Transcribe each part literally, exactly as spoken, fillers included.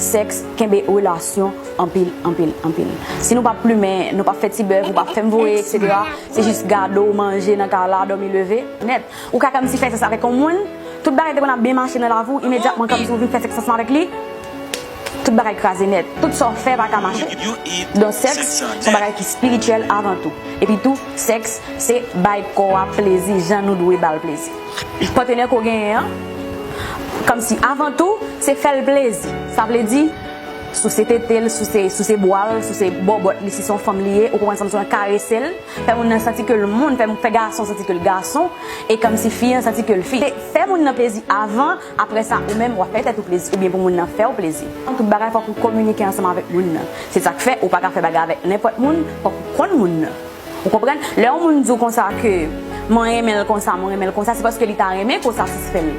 Sèks kenbe relasyon anpil, anpil, anpil. Si nou p ap plimen, nou p ap fè ti bèf, ou p ap fè m voye, et cetera, se jis gade w manje nan kay la, dòmi leve, nèt. Ou ka kòmsi fè sèks avèk yon moun, tout bagay te konn ap byen mache nan lavi w, imedyatman kòmsi ou vin fè sèks ansanm avèk li, tout bagay kraze nèt. Tout sa w fè pa ka mache. Donk, sèks se yon bagay ki espirityèl avan tou. Epi tou, sèks se bay kò a plezi jan nou dwe ba l plezi. Patnè ke w genyen an, kòmsi avan tou, se fè l plezi. Sa vle di, souse tete l, souse, souse bwa l, souse bòbòt li, si se yon fanm li ye, ou konprann sa m di w lan, karese l, fè moun nan santi ke l moun, fè, fè gason santi ke l gason, e kòmsi fi an santi ke l fi. Fè moun nan plezi avan, apre sa, ou menm, w ap fè tèt ou plezi, oubyen pou moun nan fè w plezi. Tout bagay, fòk ou kominike ansanm avèk moun nan. Se sa k fè, ou pa ka fè bagay avèk nenpòt moun, fòk ou konn moun nan. Ou konprann? Lè yon moun di w konsa ke, "Mwen renmen l konsa, mwen renmen l konsa," se paske li ta renmen ke w satisfè l.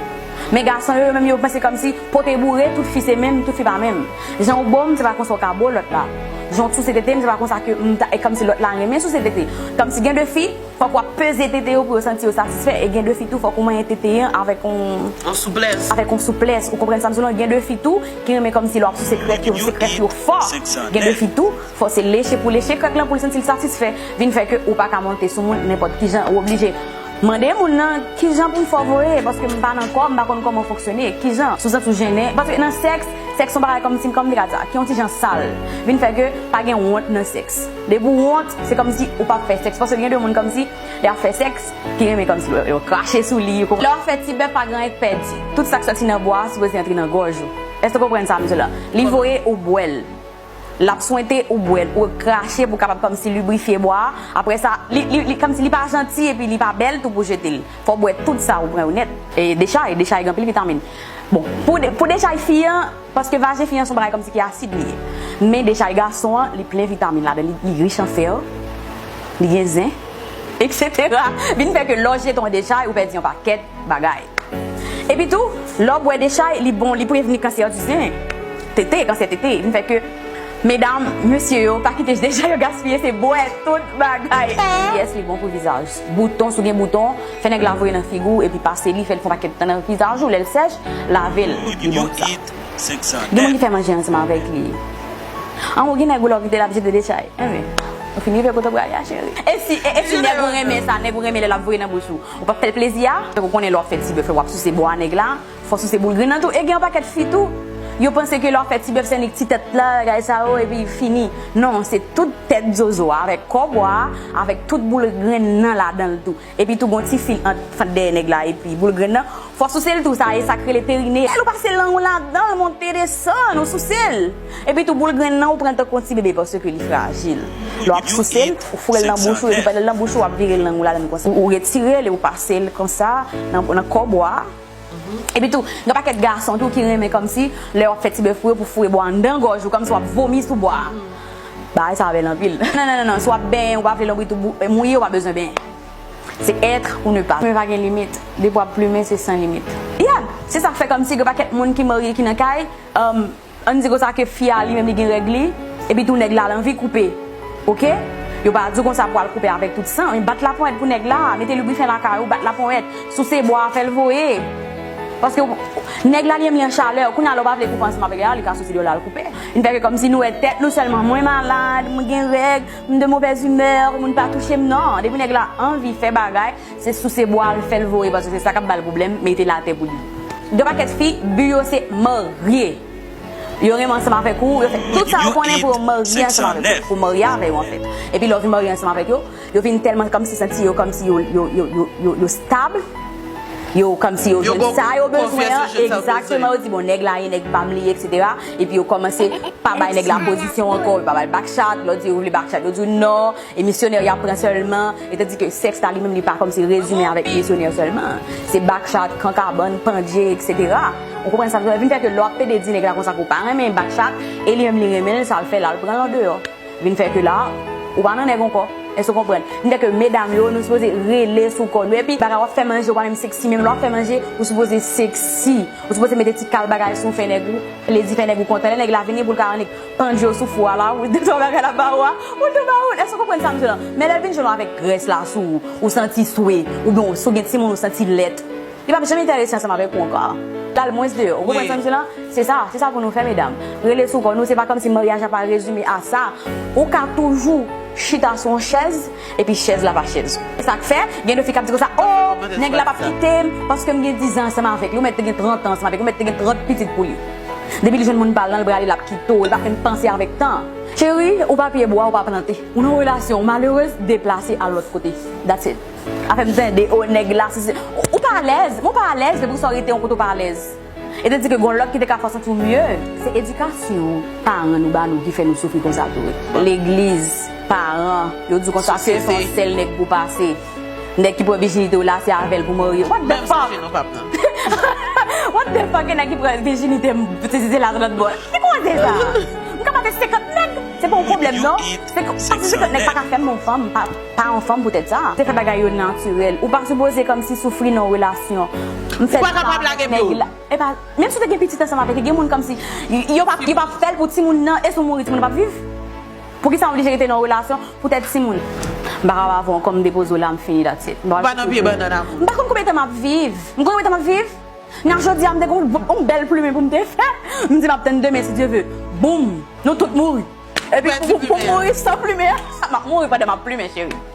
Men gason yo, yo menm, yo panse kòmsi pote boure, tout fi se menm, tout fi pa menm. Jan w bo m, se pa konsa w ka bo lòt la. Jan w souse tete m, se pa konsa ke m ta, e kòmsi lòt la renmen souse tete. Kòmsi gen de fi, fòk w ap peze tete yo pou yo santi yo satisfè, e gen de fi tou, fòk ou manyen tete an avèk yon, yon souplès. Avèk yon souplès. Ou konprann sa m di w lan? Gen de fi tou ki renmen kòmsi lè w ap souse krèk yo, se krèk yo fò. Gen de fi tou, fò se leche pou leche krèk lan pou l santi l satisfè. Vin fè ke ou pa ka monte sou moun nenpòt ki jan, ou oblije mande moun nan ki jan pou m fè w voye, paske m pa nan kò, m pa konn kòman w fonksyone, ki jan, si w santi w jennen. Paske nan sèks, sèks se yon bagay kòmsi, kòman m te ka di sa, ki yon ti jan sal. Vin fè ke pa gen wont nan sèks. Depi w wont, se kòmsi ou p ap fè sèks, paske gen de moun kòmsi, lè y ap fè sèks, ki renmen kòmsi yo, yo krache sou li, yo konprann. Lè w ap fè ti bèf, pa gen anyen k pèdi. Tout sa k sòti nan bwa a sipoze antre nan gòj ou. Èske w konprann sa m di w lan? Li voye, ou bwè l. L ap swente, ou bwè l, ou krache pou w kapab kòmsi librifye bwa a. Apre sa, li, li, li, kòmsi li pa janti epi li pa bèl tou pou jete l. Fò w bwè tout sa, ou pran yo nèt. E dechay, dechay gen anpil vitamin. Bon, pou de, pou dechay fi an, paske vajen fi an se yon bagay kòmsi ki asid li ye. Men dechay gason an, li plen vitamin ladan, li, li rich an fè, li gen zen, et cetera. Vin fè ke lè w jete yon dechay, ou pèdi yon pakèt bagay. Epi tou, lè w bwè dechay, li bon, li prevni kansè di zen. Tete, kansè tete. Vin fè ke, medam, mesye yo, pa kite dechay yo gaspiye, se bwè tout bagay. Yes, li bon pou vizaj. Bouton, si w gen bouton, fè nèg la voye nan figi w, epi pase li, fè l fè yon pakèt tan nan vizaj ou, lè l sèch, lave l. Li bon pou sa. Gen moun ki fè manje ansanm avèk li. An, ou gen nèg ou la, ou kite l ap jete dechay. Enben, ou fin rive kote w prale a, cheri. E si, e, e si nèg ou renmen sa, nèg ou renmen lè l ap voye nan bouch ou, ou p ap fè l plezi a? Ou konnen lè w ap fè ti bèf la, w ap souse bwa nèg la, fò w souse boul grenn nan tou. E gen yon pakèt fi tou, yo panse ke lè w ap fè ti bèf, se annik ti tèt la, bagay sa yo, epi fini. Non, se tout tèt zozo a, avèk kò bwa a, avèk tout boul grenn nan ladan l tou. Epi tou, gon ti fil ant fant dèyè nèg la epi boul grenn nan. Fò w souse l tou, sa e sa k rele perine. Ou pase lang ou ladan l, monte desann, ou souse l. Epi tou, boul grenn nan, ou pran l tankou yon ti bebe paske li frajil. Lè w ap souse l, ou foure l nan bouch ou, epi pandan l nan bouch ou, w ap vire lang ou ladan l konsa. Ou, ou retire l e ou pase l konsa nan, nan kò bwa a. Epi tou, gen pakèt gason tou ki renmen kòmsi, lè w ap fè ti bèf pou yo, pou foure bwa anndan gòj ou, kòmsi w ap vomi sou bwa a. Bagay sa bèl anpil. Non, non, non, non, si w ap benyen, ou pa vle lonbrit ou bou-, mouye, ou pa bezwen benyen. Se être ou ne pas. Plimen pa gen limit. Depi w ap plimen, se san limit. Yeah, se sa k fè kòmsi gen pakèt moun ki marye, ki nan kay, um, ann di konsa ke fi a li menm li gen règ li, epi tou nèg la l anvi koupe. Oke? Yo pa di w konsa pou al koupe avèk tout san, men bat laponyèt pou nèg la, mete librifyan lakay ou, bat laponyèt, souse bwa a, fè l voye. Paske w-, nèg la li menm li an chalè, kounye a lè w pa vle koupe ansanm avèk li a, li ka souse dèyè w la al koupe. Vin fè ke kòmsi nou wè tèt nou sèlman, mwen malad, mwen gen règ, m de mauvaise humeur, moun pa touche m, non. Depi nèg la anvi fè bagay, se souse bwa l, fè l voye, paske se sa k ap ba l pwoblèm, mete l atè pou li. Gen pakèt fi, bi yo se marye. Yo renmen ansanm avèk ou, yo fè tout sa yo konnen pou yo marye ansanm avèk ou, pou marye avè yo, anfèt. Epi lè w vin marye ansanm avèk yo, yo vin tèlman kòmsi santi yo, kòmsi yo, yo, yo, yo, yo, yo stab. Yo kòmsi yo jwenn sa yo bezwen an, egzakteman, yo di, "Bon, nèg la e nèg pa m li ye," et cetera. Epi yo kòmanse pa bay nèg la pozisyon ankò, yo pa ba l backshot, lè w di yo vle backshot, yo di w non, e misyonè y ap pran sèlman, e tandike sèks la li menm li pa kòmsi rezime avèk misyonè sèlman. Se backshot, kan kabann, pandye, et cetera. Ou konprann sa m di w la? Vin fè ke lè w ap pede di nèg la konsa ke w pa renmen backshot, e li menm li renmen l, sa l fè la, l pran l andeyò. Vin fè ke la, ou pa nan nèg ankò. Èske w konprann? Vin fè ke medam yo, nou sipoze rele sou kò nou. Epi, bagay w ap fè manje, ou pa menm seksi, menm lè w ap fè manje, ou sipoze seksi. Ou sipoze mete ti kal bagay sou fè nèg ou, plezi fè nèg ou kontan. Lè nèg la vini pou l ka annik pandye w sou fou a la, ou de twa bagay l ap ba ou a, ou tou ba ou. Èske w konprann sa m di w lan? Men lè l vin jwenn w avèk grès la sou ou, ou santi swe, oubyen si w gen timoun, ou santi lèt. Li p ap janm enterese ansanm avèk ou ankò. L Al mwens deyò. Ou konprann sa m di la? Se sa, se sa pou nou fè, medam. Rele sou kò nou, se pa kòmsi maryaj la pa rezime a sa. Ou ka toujou chita sou yon chèz, epi chèz la pa chèz ou. Se sa k fè, gen de fi k ap di konsa, "Oh, nèg la p ap kite m, paske m gen diz an ansanm avèk li." Ou mèt te gen trant an ansanm avèk li, ou mèt te gen trant pitit pou li. Depi li jwenn moun pa l lan, li prale, l ap kite w, li pa menm panse avèk tan. Cheri, ou pa pye bwa, ou pa plante. Ou nan relasyon, ou malerez, deplase al lòt kote. That's it. Afè m tande, o nèg la, si se, ou, ou pa alèz, mwen pa alèz, depi sa w rete yon kote ou pa alèz. E te di ke gon lòt ki te ka fè w santi w mye. Se edikasyon paran nou ba nou ki fè nou soufri konsa tou wi. Legliz, paran, yo di w konsa se yon sèl nèg pou pase. Nèg ki pran vijinite w la, se avè l pou marye. What the fuck? What the fuck, e nèg ki pran vijinite m, se, se, se la lòt bò. Ki koze sa? M ka pa fè senkant nèg. Se pa yon pwoblèm, non. Se ko-, pase senkant nèg pa ka fè m yon fanm, pa, pa yon fanm poutèt sa. Se fè bagay yo natirèl. Ou pa sipoze kòmsi soufri nan yon relasyon. M fè pa kapab lage pye w. E pa, menm si w te gen pitit ansanm avèk li, gen moun kòmsi, yo pa, yo pa fè l pou timoun nan, e si w mouri, timoun nan p ap viv? Poukisa w oblije rete nan yon relasyon poutèt timoun? M pa ka avè w ankò, m depoze w la, m fini, that's it. M pa nan pye bannann amour. M pa konn konbyen tan m ap viv. M konn konbyen tan m ap viv? Nan jodi a, m te gen yon, yon bèl plimen pou m te fè. M di m ap tann demen, si Dye vle. Boum! Nou tout mouri. Epi pou, pou, pou mouri san plimen, m ap mouri pandan m ap plimen, cheri.